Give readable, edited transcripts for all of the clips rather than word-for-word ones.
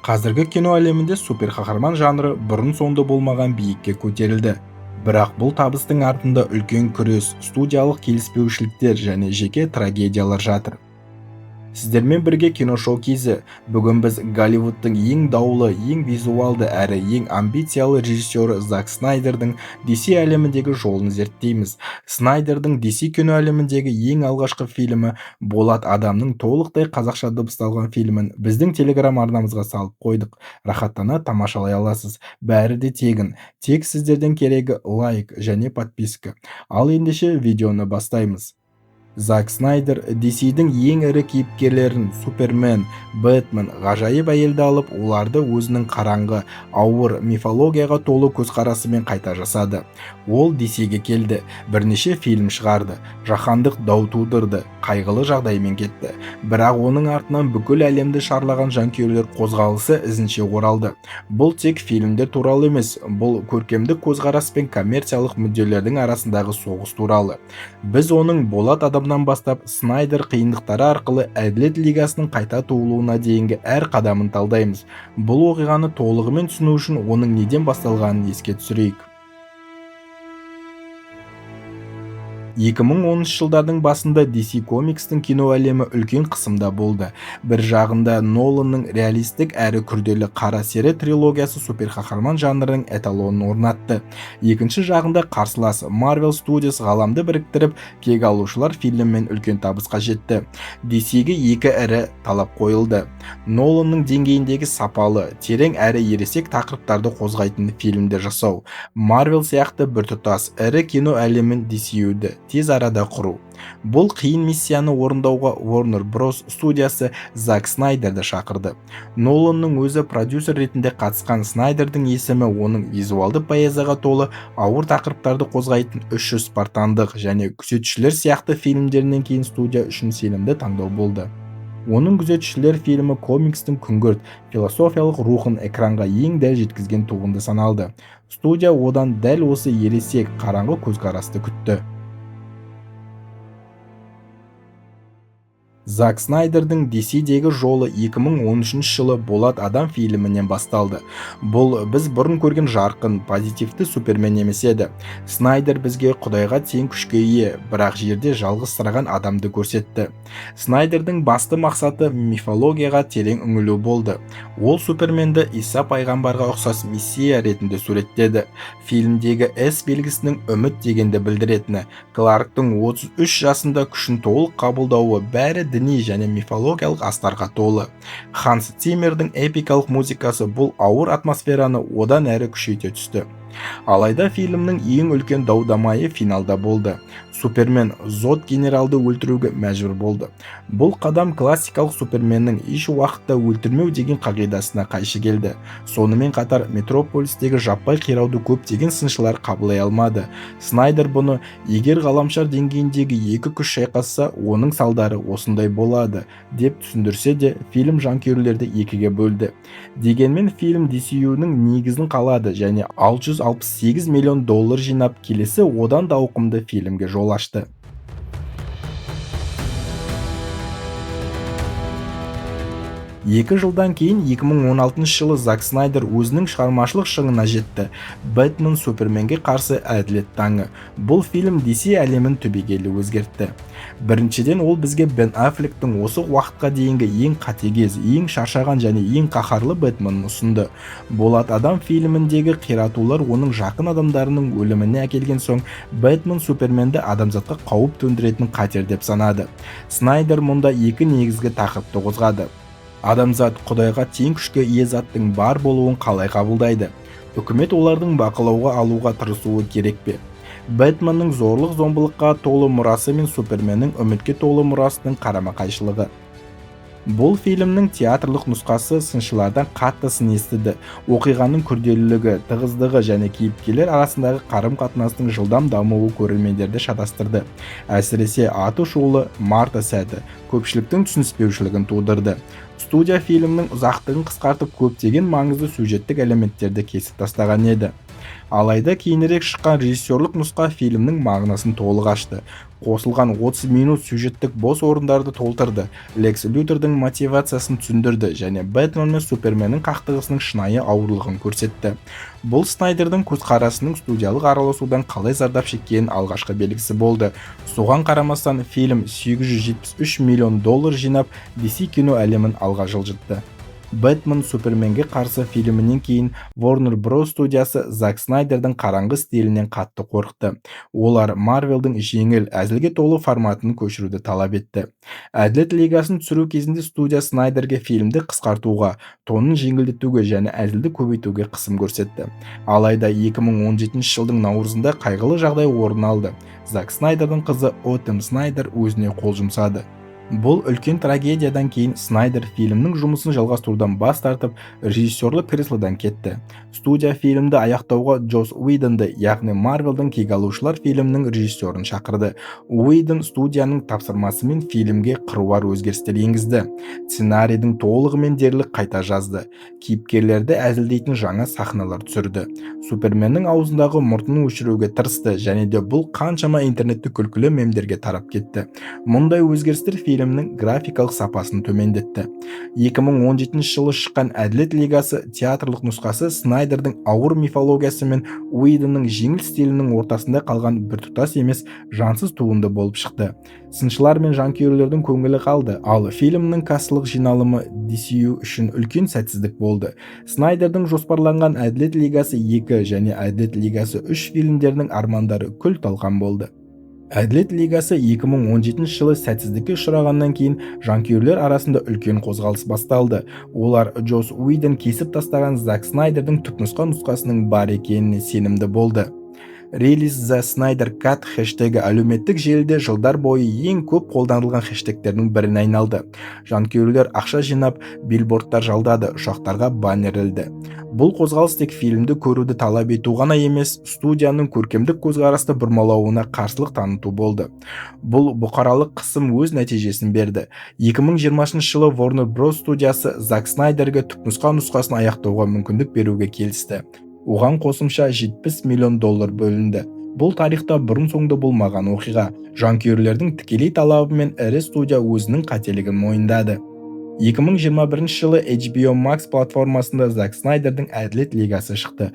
Қазіргі кино әлемінде суперқаһарман жанры бұрын-соңды болмаған биікке көтерілді. Бірақ бұл табыстың артында үлкен күрес, студиялық келіспеушіліктер және жеке трагедиялар жатыр. Сіздермен бірге киношоу кезі. Бүгін біз Голливудтың ең даулы, ең визуалды әрі ең амбициялы режиссері Зак Снайдердің DC әлеміндегі жолын зерттейміз. Снайдердің DC кино әлеміндегі ең алғашқы фильмі Болат Адамның толықтай қазақша дыбысталған фильмін біздің телеграм арнамызға салып қойдық. Рахаттана тамашалай аласыз. Бәрі де тегін. Тек сіздерден керегі лайк және подписка. Ал ендеше видеоны бастаймыз. Зак Снайдер DC-дің ең ірі кейіпкерлерін Супермен, Бэтмен, ғажайып әйелді алып, оларды өзінің қараңғы, ауыр, мифологияға толы көзқарасымен қайта жасады. Ол DC-ге келді, бірнеше фильм шығарды, жаһандық дау тудырды, қайғылы жағдаймен кетті. Бірақ оның артынан бүкіл әлемді шарлаған жанкүйерлер қозғалысы ізінше оралды. Бұл тек фильмдер туралы емес, бұл көркемдік көзқарас пен коммерциялық мүдделердің арасындағы соғыс туралы. Біз оның Болат Адамнан бастап Снайдер қиындықтары арқылы Әділет лигасының қайта туылуына дейінгі әр қадамын талдаймыз. Бұл оқиғаны толығымен түсіну үшін оның неден басталғанын еске түсірейік. 2010 жылдардың басында DC Comics-тің кино әлемі үлкен қысымда болды. Бір жағында Ноланның реалистік әрі күрделі қара сері трилогиясы суперқаһарман жанрының эталонын орнатты. Екінші жағында қарсылас Marvel Studios ғаламды біріктіріп, кек алушылар фильммен үлкен табысқа жетті. DC-ге екі ірі талап қойылды. Ноланның деңгейіндегі сапалы, терең әрі ересек тақырыптарды қозғайтын фильмдер жасау. Marvel сияқты біртұтас ірі кино әлемін DCU-ді тез арада құру. Бұл қиын миссияны орындауға Warner Bros. Студиясы Зак Снайдерді шақырды. Ноланның өзі продюсер ретінде қатысқан Снайдердің есімі оның визуалды поэзияға толы ауыр тақырыптарды қозғайтын 300 спартандық және күзетшілер сияқты фильмдерінен кейін студия үшін сенімді таңдау болды. Оның күзетшілер фильмі комикстің күңгірт, философиялық рухын экранға ең дәл жеткізген туынды саналды. Студия одан дәл осы ересек, қараңғы көзқарасты күтті. Зак Снайдердің DC-дегі жолы 2013 жылы Болат Адам фильмінен басталды. Бұл біз бұрын көрген жарқын, позитивті Супермен емес еді. Снайдер бізге Құдайға тең күшке ие, бірақ жерде жалғызсыраған адамды көрсетті. Снайдердің басты мақсаты мифологияға терең үңілу болды. Ол Суперменді Иса пайғамбарға ұқсас мессия ретінде суреттеді. Фильмдегі S белгісінің үміт дегенді білдіретіні, Кларктың 33 жасында күшін толық қабылдауы бәрі діни және мифологиялық астарға толы. Ханс Циммердің эпикалық музыкасы бұл ауыр атмосфераны одан әрі күшейте түсті. Алайда фильмнің ең үлкен дау-дамайы финалда болды. Супермен Зод генералды өлтіруге мәжбүр болды. Бұл қадам классикалық Суперменнің еш уақытта өлтірмеу деген қағидасына қайшы келді. Сонымен қатар Метрополистегі жаппай қирауды көптеген сыншылар қабылдай алмады. Снайдер бұны егер ғаламшар деңгейіндегі екі күш шайқасса, оның салдары осындай болады деп түсіндірсе де, фильм жанкүйерлерді екіге бөлді. Дегенмен фильм DCU-ның негізін қалады және 668 миллион доллар жинап, келесі одан да ауқымды фильмге жол ашты. Екі жылдан кейін 2016 жылы Зак Снайдер өзінің шығармашылық шыңына жетті. Бэтмен Суперменге қарсы әділет таңы. Бұл фильм DC әлемін түбегейлі өзгертті. Біріншіден, ол бізге Бен Аффлектің осы уақытқа дейінгі ең қатыгез, ең шаршаған және ең қаһарлы Бэтменін ұсынды. Болат Адам фильміндегі қиратулар оның жақын адамдарының өліміне әкелген соң, Бэтмен Суперменді адамзатқа қауіп төндіретін қатер деп санады. Снайдер мұнда екі негізгі тақырыпты қозғады. Адамзат Құдайға тең күшке ие заттың бар болуын қалай қабылдайды? Үкімет олардың бақылауға алуға тырысуы керек пе? Бэтменнің зорлық-зомбылыққа толы мұрасы мен Суперменнің үмітке толы мұрасының қарама-қайшылығы. Бұл фильмнің театрлық нұсқасы сыншылардан қатты сын естіді. Оқиғаның күрделілігі, тығыздығы және кейіпкерлер арасындағы қарым-қатынастың жылдам дамуы көрермендерді шатастырды. Әсіресе аты шулы Марта сәті көпшіліктің түсініспеушілігін тудырды. Студия фильмнің ұзақтығын қысқартып, көптеген маңызды сюжеттік элементтерді кесіп тастаған еді. Алайда кейінірек шыққан режиссерлік нұсқа фильмнің мағынасын толық ашты. Қосылған 30 минут сюжеттік бос орындарды толтырды, Лекс Лютердің мотивациясын түсіндірді және Бэтмен мен Суперменнің қақтығысының шынайы ауырлығын көрсетті. Бұл Снайдердің көзқарасының студиялық араласудан қалай зардап шеккенінің алғашқы белгісі болды. Соған қарамастан фильм 873 миллион доллар жинап, DC кино әлемін алға жылжытты. «Бэтмен Суперменге қарсы» фильмінен кейін Warner Bros. Студиясы Зак Снайдердің қараңғы стилінен қатты қорықты. Олар Марвелдің жеңіл, әзілге толы форматын көшіруді талап етті. «Әділет лигасын» түсіру кезінде студия Снайдерге фильмді қысқартуға, тонын жеңілдетуге және әзілді көбейтуге қысым көрсетті. Алайда 2017 жылдың наурызында қайғылы жағдай орын алды. Зак Снайдердің қызы Отем Снайдер өзіне қол жұмсады. Бұл үлкен трагедиядан кейін Снайдер фильмнің жұмысын жалғастырудан бас тартып, режиссерлік креслодан кетті. Студия фильмді аяқтауға Джос Уидонды, яғни Марвелдің «Кек алушылар» фильмінің режиссерін шақырды. Уидон студияның тапсырмасымен фильмге қыруар өзгерістер енгізді. Сценарийдің толығымен дерлік қайта жазды. Кейіпкерлерді әзілдейтін жаңа сахналар түсірді. Суперменнің аузындағы мұртын өшіруге тырысты және де бұл қаншама интернетте күлкілі мемдерге тарап кетті. Мұндай өзгерістер фильмнің графикалық сапасын төмендетті. 2017 жылы шыққан «Әділет лигасы» театрлық нұсқасы Снайдердің ауыр мифологиясы мен Уидонның жеңіл стилінің ортасында қалған біртұтас емес, жансыз туынды болып шықты. Сыншылар мен жанкүйерлердің көңілі қалды, ал фильмнің кассалық жиналымы DCU үшін үлкен сәтсіздік болды. Снайдердің жоспарланған «Әділет лигасы 2» және «Әділет лигасы 3» фильмдерінің армандары күл талқан болды. «Әділет лигасы» 2017 жылы сәтсіздікке ұшырағаннан кейін жанкүйерлер арасында үлкен қозғалыс басталды. Олар Джос Уидон кесіп тастаған Зак Снайдердің түпнұсқа нұсқасының бар екеніне сенімді болды. Release the Snyder Cut хэштегі әлеуметтік желіде жылдар бойы ең көп қолданылған хэштегтердің біріне айналды. Жанкүйерлер ақша жинап, билбордтар жалдады, ұшақтарға баннер ілді. Бұл қозғалыс тек фильмді көруді талап ету ғана емес, студияның көркемдік көзқарасты бұрмалауына қарсылық таныту болды. Бұл бұқаралық қысым өз нәтижесін берді. 2020 жылы Warner Bros. Студиясы Зак Снайдерге түпнұсқа нұсқасын аяқтауға мүмкіндік беруге келісті. Оған қосымша 70 миллион доллар бөлінді. Бұл тарихта бұрын соңды болмаған оқиға. Жанкүйерлердің тікелей талабымен ірі студия өзінің қателігін мойындады. 2021 жылы HBO Max платформасында Зак Снайдердің «Әділет лигасы» шықты.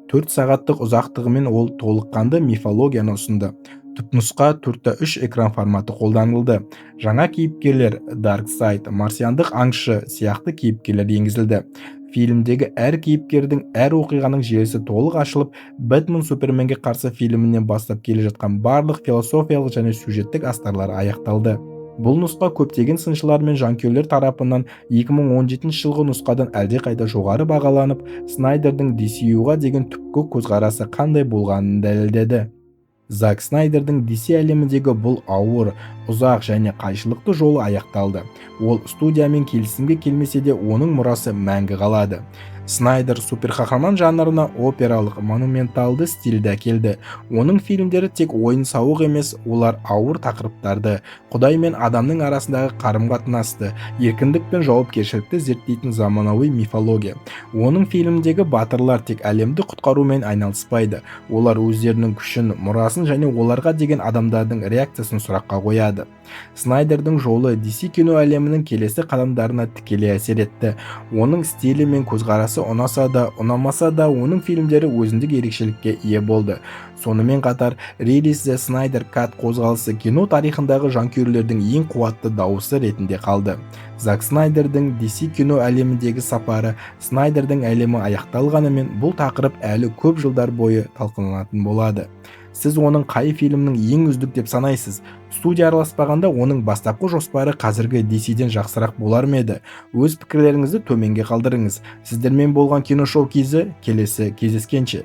4 сағаттық ұзақтығымен ол толыққанды мифологияны ұсынды. Түпнұсқа 4:3 экран форматы қолданылды. Жаңа кейіпкерлер, Дарксайд, марсиандық аңшы сияқты кейіпкерлер енгізілді. Фильмдегі әр кейіпкердің, әр оқиғаның желісі толық ашылып, «Бэтмен Суперменге қарсы» фильмінен бастап келе жатқан барлық философиялық және сюжеттік астарлар аяқталды. Бұл нұсқа көптеген сыншылар мен жанкүйерлер тарапынан 2017 жылғы нұсқадан әлдеқайда жоғары бағаланып, Снайдердің DCU-ға деген түпкі көзқарасы қандай болғанын дәлелдеді. Зак Снайдердің DC әлеміндегі бұл ауыр, ұзақ және қайшылықты жолы аяқталды. Ол студиямен келісімге келмесе де, оның мұрасы мәңгі қалады. Снайдер суперқаһарман жанрына опералық, монументалды стильді әкелді. Оның фильмдері тек ойын-сауық емес, олар ауыр тақырыптарды, Құдай мен адамның арасындағы қарым-қатынасты, еркіндік пен жауапкершілікті зерттейтін заманауи мифология. Оның фильмдегі батырлар тек әлемді құтқарумен айналыспайды, олар өздерінің күшін, мұрасын және оларға деген адамдардың реакциясын сұраққа қояды. Снайдердің жолы DC кино әлемінің келесі қадамдарына тікелей әсер етті. Оның стилі мен көзқарасы ұнаса да, ұнамаса да, оның фильмдері өзіндік ерекшелікке ие болды. Сонымен қатар Release the Snyder Cut қозғалысы кино тарихындағы жанкүйерлердің ең қуатты дауысы ретінде қалды. Зак Снайдердің DC кино әлеміндегі сапары, Снайдердің әлемі аяқталғанымен, бұл тақырып әлі көп жылдар бойы талқыланатын болады. Сіз оның қай фильмнің ең үздік деп санайсыз? Студия араласпағанда, оның бастапқы жоспары қазіргі DC-ден жақсырақ болар ма еді? Өз пікірлеріңізді төменге қалдырыңыз. Сіздермен болған Киношоу Кизі. Келесі кездескенше.